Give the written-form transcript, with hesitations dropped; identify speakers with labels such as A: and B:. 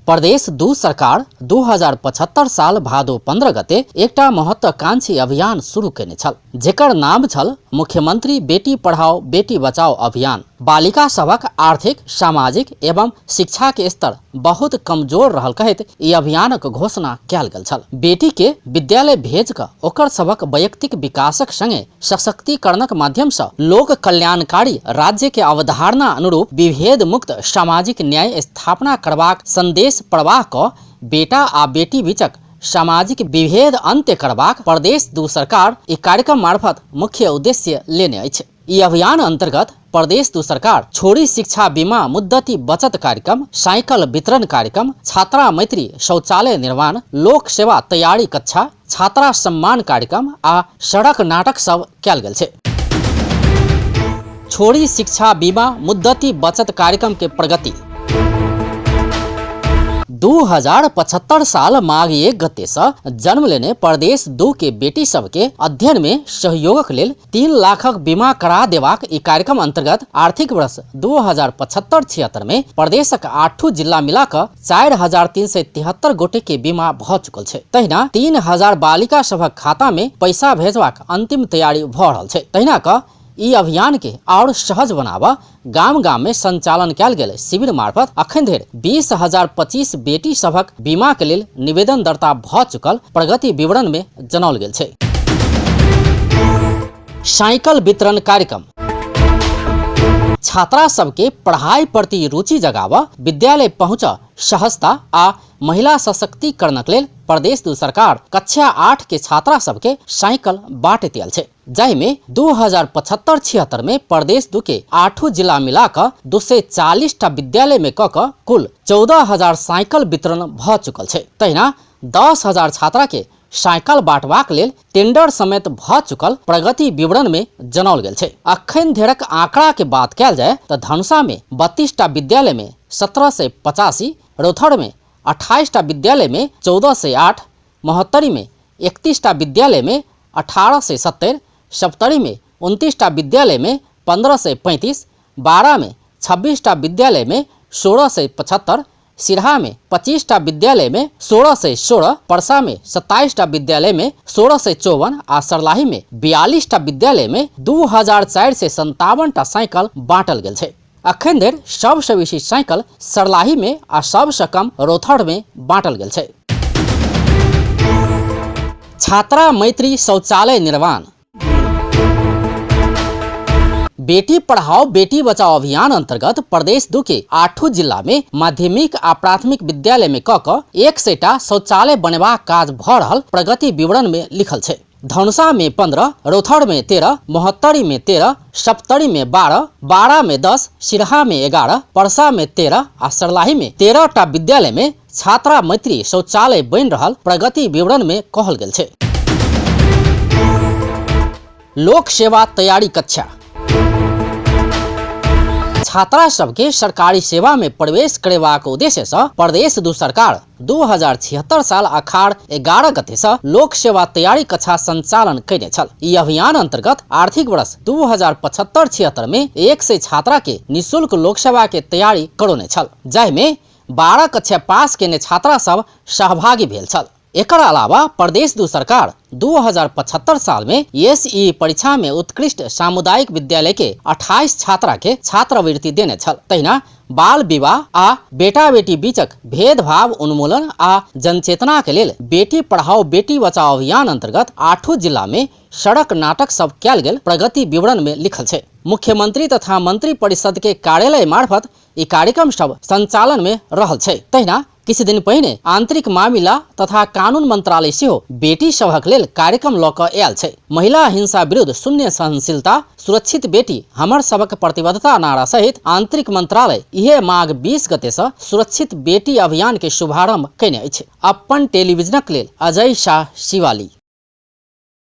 A: प्रदेश 2 सरकार 2075 साल भादो 15 गते एकटा महत्वाकांक्षी अभियान शुरू केने छल, जेकर नाम छल मुख्यमंत्री बेटी पढ़ाओ बेटी बचाओ अभियान। बालिका सभक आर्थिक, सामाजिक एवं शिक्षा के स्तर बहुत कमजोर रहल कहैत ई अभियानक घोषणा कयल गेल छल। बेटी के विद्यालय भेज कऽ ओकर सभक वैयक्तिक विकासक संगे सशक्तिकरणक माध्यम सँ लोक कल्याणकारी राज्य के अवधारणा अनुरूप विभेद मुक्त सामाजिक न्याय स्थापना करबाक संदेश प्रवाह कऽ बेटा आ बेटी बीचक सामाजिक विभेद अंत्य करबाक प्रदेश 2 सरकार ई कार्यक्रम मार्फत मुख्य उद्देश्य लेने अछि। ई अभियान अंतर्गत प्रदेश 2 सरकार छोरी शिक्षा बीमा मुद्दती बचत कार्यक्रम, साइकिल वितरण कार्यक्रम, छात्रा मैत्री शौचालय निर्माण, लोक सेवा तैयारी कक्षा, छात्रा सम्मान कार्यक्रम आ सड़क नाटक सब कयल गेल छै। छोरी शिक्षा बीमा मुद्दती बचत कार्यक्रम के प्रगति। 2075 साल माघ 1 गते से जन्म लेने प्रदेश 2 के बेटी सबके अध्ययन में सहयोगक लेल 3 लाखक बीमा करा देबाक ई कार्यक्रम अंतर्गत आर्थिक वर्ष 2075-76 में प्रदेशक 8 जिला मिला कऽ 4373 गोटे के बीमा भऽ चुकल छै। तहिना 3000 बालिका सभक खाता में पैसा भेजबाक अंतिम तैयारी भऽ रहल छै। तहिना कऽ ई अभियान के और सहज बनाबऽ गाम गाम में संचालन कयल गेल शिविर मार्फत अखन धरि 20,025 बेटी सभक बीमा के लेल निवेदन दर्ता भऽ चुकल प्रगति विवरण में जनाओल गेल छै। साइकिल वितरण कार्यक्रम। छात्रा सबके पढ़ाई प्रति रुचि जगाबऽ, विद्यालय पहुँचऽ सहजता आ महिला सशक्तिकरणक लेल प्रदेश 2 सरकार कक्षा 8 के छात्रा सबके साइकिल बाँटैत आयल छै, जाहिमे 2075-76 में प्रदेश 2 के 8 जिला मिला कऽ 240 टा विद्यालय में कऽ कऽ कुल 14,000 साइकिल वितरण भऽ चुकल छै। तहिना 10,000 छात्रा के साइकिल बांटबाक लेल टेंडर समेत भऽ चुकल प्रगति विवरण में जनाओल गेल छै। अखन धरिक आंकड़ा के बात कयल जाय तऽ धनुषा में 32 टा विद्यालय में 1785, रौथर में 28 टा विद्यालय में 1408, महोत्तरी में 31 टा विद्यालय में 1870, सप्तरी में 29 टा विद्यालय में 1535, 12 में 26 टा विद्यालय में 1675, सिरहा में 25 टा विद्यालय में 1616, परसा में 27 टा विद्यालय में 1654 आ सरलाही में 42 टा विद्यालय में 2457 टा साइकिल बांटल गेल छै। अखन धरि सबसँ बेसी साइकिल सरलाही में आ सबसँ कम रौथर में बांटल गेल छै। छात्रा मैत्री शौचालय निर्माण। बेटी पढ़ाओ बेटी बचाओ अभियान अंतर्गत प्रदेश 2 के 8 जिला में माध्यमिक आ प्राथमिक विद्यालय में कऽ कऽ 100 टा शौचालय बनेबाक काज भऽ रहल प्रगति विवरण में लिखल छै। धनुषा में 15, रौथर में 13, महोत्तरी में 13, सप्तरी में 12, बारा में 10, सिरहा में 11, परसा में 13 आ सरलाही में 13 टा विद्यालय में छात्रा मैत्री शौचालय बनि रहल प्रगति विवरण में कहल गेल छै। लोक सेवा तैयारी कक्षा। छात्रा सबके सरकारी सेवा में प्रवेश करेबाक उद्देश्य से प्रदेश 2 सरकार 2076 साल अखाड़ 11 गते से लोक सेवा तैयारी कक्षा संचालन कयने छल। ई अभियान अंतर्गत आर्थिक वर्ष 2075-76 में 100 छात्रा के निःशुल्क लोक सेवा के तैयारी करौने छल, जाहिमे 12 कक्षा पास केने छात्रा सब सहभागी भेल छल। एकर अलावा प्रदेश 2 सरकार 2075 साल में एसई परीक्षा में उत्कृष्ट सामुदायिक विद्यालय के 28 छात्रा के छात्रवृत्ति देने छल। तहिना बाल विवाह आ बेटा बेटी बीचक भेदभाव उन्मूलन आ जनचेतना के लेल बेटी पढ़ाओ बेटी बचाओ अभियान अंतर्गत 8 जिला में सड़क नाटक सब कयल गेल प्रगति विवरण में लिखल छै। मुख्यमंत्री तथा मंत्री परिषद के कार्यालय मार्फत ई कार्यक्रम सब संचालन में रहल छै। तहिना किछु दिन पहिने आंतरिक मामिला तथा कानून मंत्रालय सेहो बेटी सभक लेल कार्यक्रम लऽ कऽ आयल छै। महिला हिंसा विरुद्ध शून्य सहनशीलता, सुरक्षित बेटी हमर सभक प्रतिबद्धता नारा सहित आंतरिक मंत्रालय इहे माघ 20 गते से सुरक्षित बेटी अभियान के शुभारंभ कयने अछि। अपन टेलीविजनक लेल अजय शाह, शिवाली।